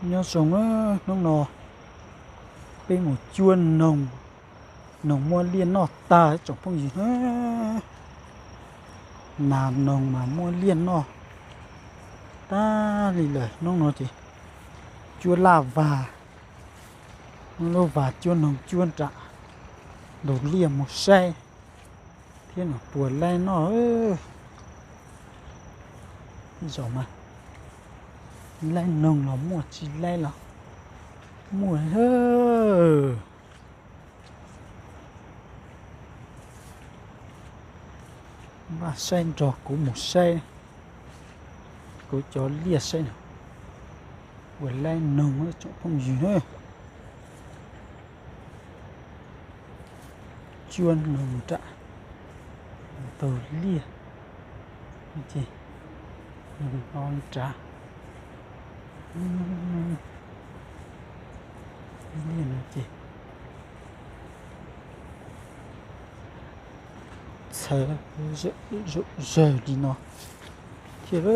Nyob zoo, hnub no peb mus cuab noog, noog muab liaj noj tag tsoom phooj ywg na. Nas noog mas muab liaj noj tag li lawm. Hnub no ces cuab laj vas, muab lub vas cuab noog cuab nram ntug liaj mus saib thiab no puas laib noj. Ib zaug mas laib noog los muaj, tsis laib los muaj. Npaj saib nrog kuv mus saib kuv cov liaj saib no puas laib noog tsoom phooj ywg na. Cuab noog nram ntug liaj ces no nrad. Liaj no ces txhawv zaum zawg li no thiab.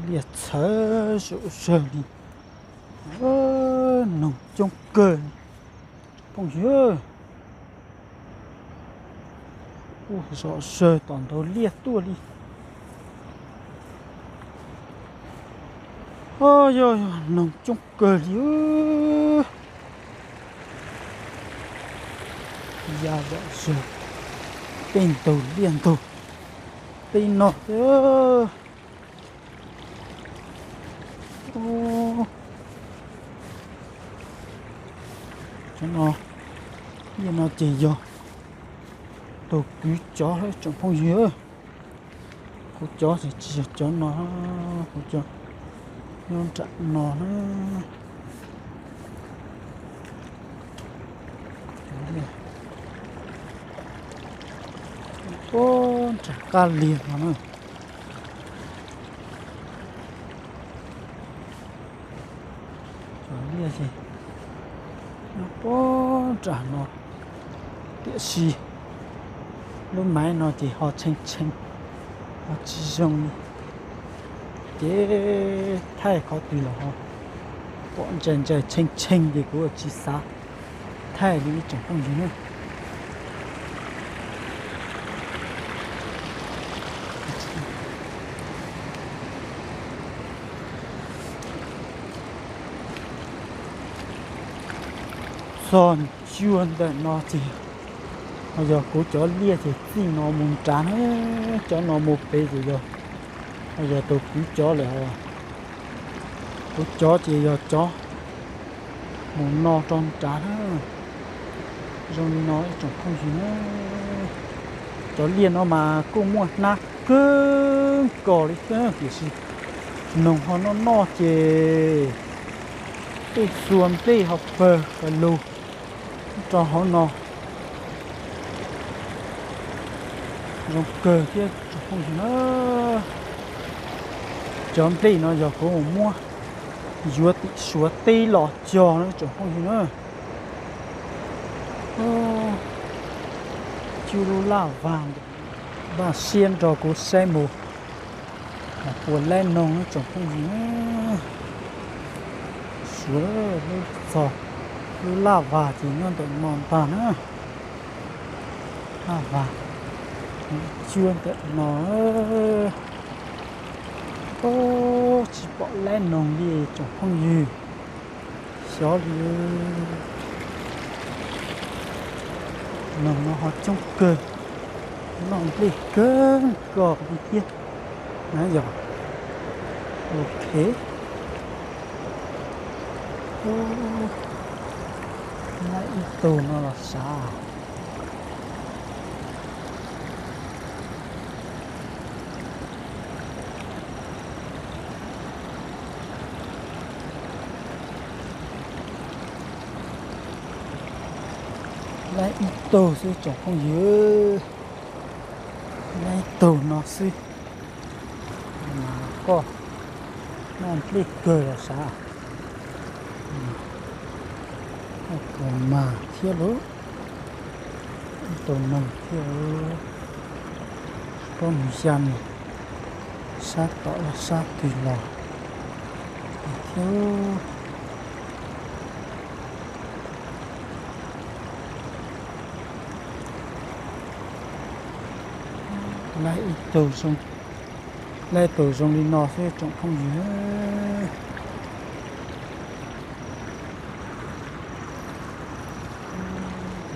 Liaj txhawv zaum zawg li, noog coob kawg phooj ywg. Ua zom zawg tom ntug liaj tuaj li. Yog yog noog coob kawg li. Ya zom zawg tej ntug liaj ntug teb no thiab. Cov no, liaj no ces yog tus kwv cov tsoom phooj ywg. Kuv cov ces tsis yog cov no, kuv cov nyob nram no na. Puag nram qab liag no na. Cov liaj ces nyob puag nram no, tiam sis lub maiv no ces ho tshee tshee, ho tsis zoo li. Ces thaij qhov twg los ho pom ntsais ntsais tshee tshee ces kuv tsis xav thaij li ib tsoom phooj ywg na. Txog ncua ntawm no ces ho yog kuv cov liaj ces txij no mus nrad na, cov no mus pem ces yog, ho yog tus kwv cov lawm os. Kuv cov ces yog cov mus no rau nrad na. Zoo li no ib tsoom phooj ywg na, cov liaj no mas kuj muaj hnab kawg nkaus li thiab tiam sis noog ho noj noj ces tej txhua nplej ho pawg pawg lug rau hauv no. Zoo kawg thiab tsoom phooj ywg na. Cov nplej no yog kuv mus muab yuav tim Suav teb los cog na tsoom phooj ywg na. Cub lub laj vag, npaj siab nrog kuv saib mus, mas puas laib noog tsoom phooj ywg na. Suav lub txog lub laj vag ces nyob ntawm no ntag na. Laj vag cuab ntawm no. Tsis pom laib noog li tsoom phooj ywg. Xyov li, noog no ho coob kawg, noj nplej kawg nkaus li thiab na yog. Ok. Laib ib tug no los sav. Laib ib tug xwb tsoom phooj ywg. Lab ib tug no xwb, mas koj noj nplej kawg los sav. Ib tug mas thiab lauj, ib tug mas thiab, tsis paub mus xya mus sab tom los sab twg los thiab. Lab ib tug zoo, lab ib tug zoo li no xwb tsoom phooj ywg.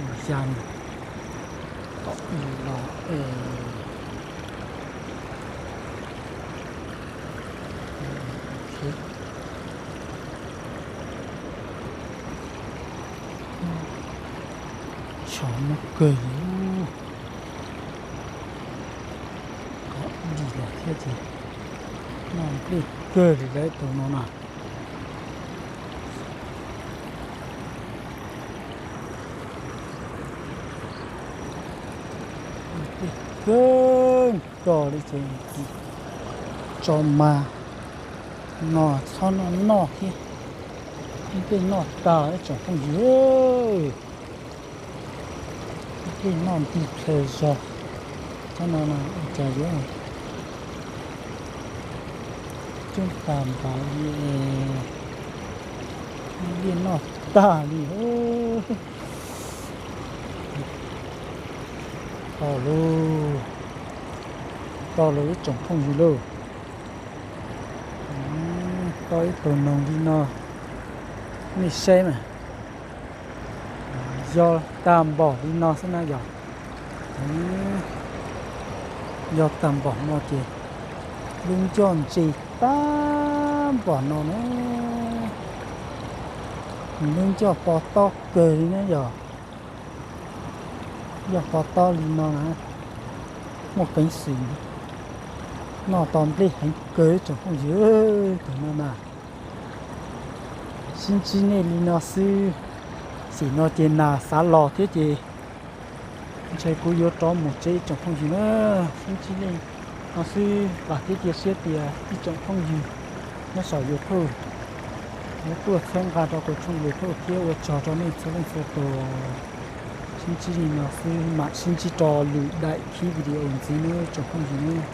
Mus xya mus tom los es tshov muaj kawg li, kov ib lim los thiab ces noj nplej kawg li lawm tus no na. Nplej kawg nkaus li ces tso mas no txhob noj noj thiab, nplej noj tag ib tsoom phooj ywg. Nplej noj nti ple zog, txhob no no ua cas yuav coob tag npaum li, nplej noj tag li. To lauj, to lauj ib tsoom phooj ywg lauj. To ib tug noog li no, nej saib mas, yog tag npaum li no xwb na yog, yog tag npaum no ces lub ncauj ntse tag npaum no na, lub ncauj pov tob kawg li na yog, yog pov tob li no na, muaj peev xwm noj tau nplej heev kawg tsoom phooj ywg. Tus no na, sib ntsib nej li no xwb, xim no ces nas xav los thiab ces ntshe kuv yuav rov mus tsev tsoom phooj ywg na. Sib ntsib nej no xwb, vam thiab cia siab tias ib tsoom phooj ywg nyob saum YouTube yuav tuaj txhawb nqa rau kuv tshooj YouTube thiab ua tsaug rau nej txhua leej txhua tus. Sib ntsib li no xwb, mam sib ntsib rau lwm daim clip video ntxiv nawb tsoom phooj ywg nawb.